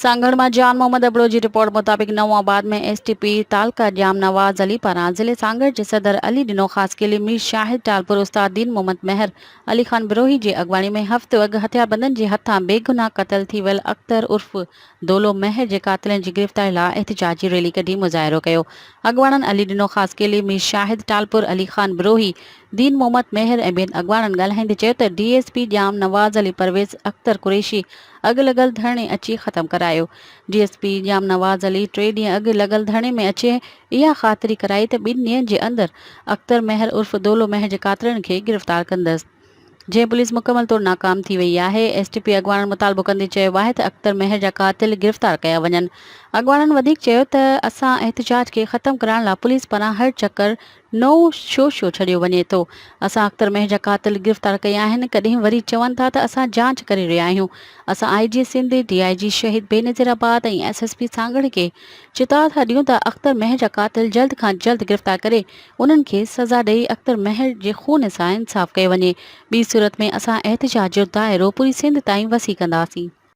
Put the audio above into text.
سانگهڙ مان جان محمد ابڙو جي رپورٽ مطابق نئون آباد ۾ ايس ٽي پي تعلقه ڄام نواز علي پاران ضلعي سانگهڙ جي صدر علي ڏنو خاصخيلي، مير شاهد ٽالپر، استاد دين محمد مهر، علي خان بروهي جي اڳواڻي ۾ هفتو اڳ هٿياربندن جي هٿان بيگناهه قتل ٿي ويل اختر عرف دولو مهر جي قاتلن جي گرفتاري لاء احتجاجي ريلي ڪڍي مظاهرو ڪيو. اڳواڻن علي ڏنو خاصخيلي، مير شاهد ٽالپر، علي خان بروهي، دين محمد مهر ۽ ٻين اڳواڻن ڳالهائيندي چيو ته D S P Jam Nawaz Ali Parvez Akhtar Qureshi اڳ لڳل ڌرڻي اچي ختم ڪرايو. D S P Jam Nawaz Ali ٽي ڏينهن اڳ لڳل ڌرڻي ۾ اچي اها خاطري ڪرائي ته ٻن ڏينهن جي اندر اختر مهر عرف دولو مهر جي قاتلن کي گرفتار ڪندس. جنهن پوليس مڪمل طور ناڪام ٿي وئي آهي. ايس ٽي پي اڳواڻن مطالبو ڪندي چيو آهي ته اختر مهر جا قاتل گرفتار ڪيا وڃن. اڳواڻن وڌيڪ چيو ته اسان احتجاج کي ختم ڪرائڻ لا پوليس پاران هر چڪر نئون شوشو ڇڏيو وڃي ٿو. اسان اختر مهر جا قاتل گرفتار ڪيا آهن، ڪڏهن وري چون ٿا ته اسان جاچ ڪري رهيا آهيون. اسان I G Sindh, D I G Shaheed Benazirabad ۽ S S P Sanghar کي چتاء ٿا ڏيون ته اختر مهر جا قاتل جلد کان جلد گرفتار ڪري انهن کي سزا ڏئي اختر مهر جي خون سان انصاف ڪيو وڃي، ٻي صورت ۾ اسان احتجاج جو دائرو پوري سنڌ تائين وسيع ڪنداسين.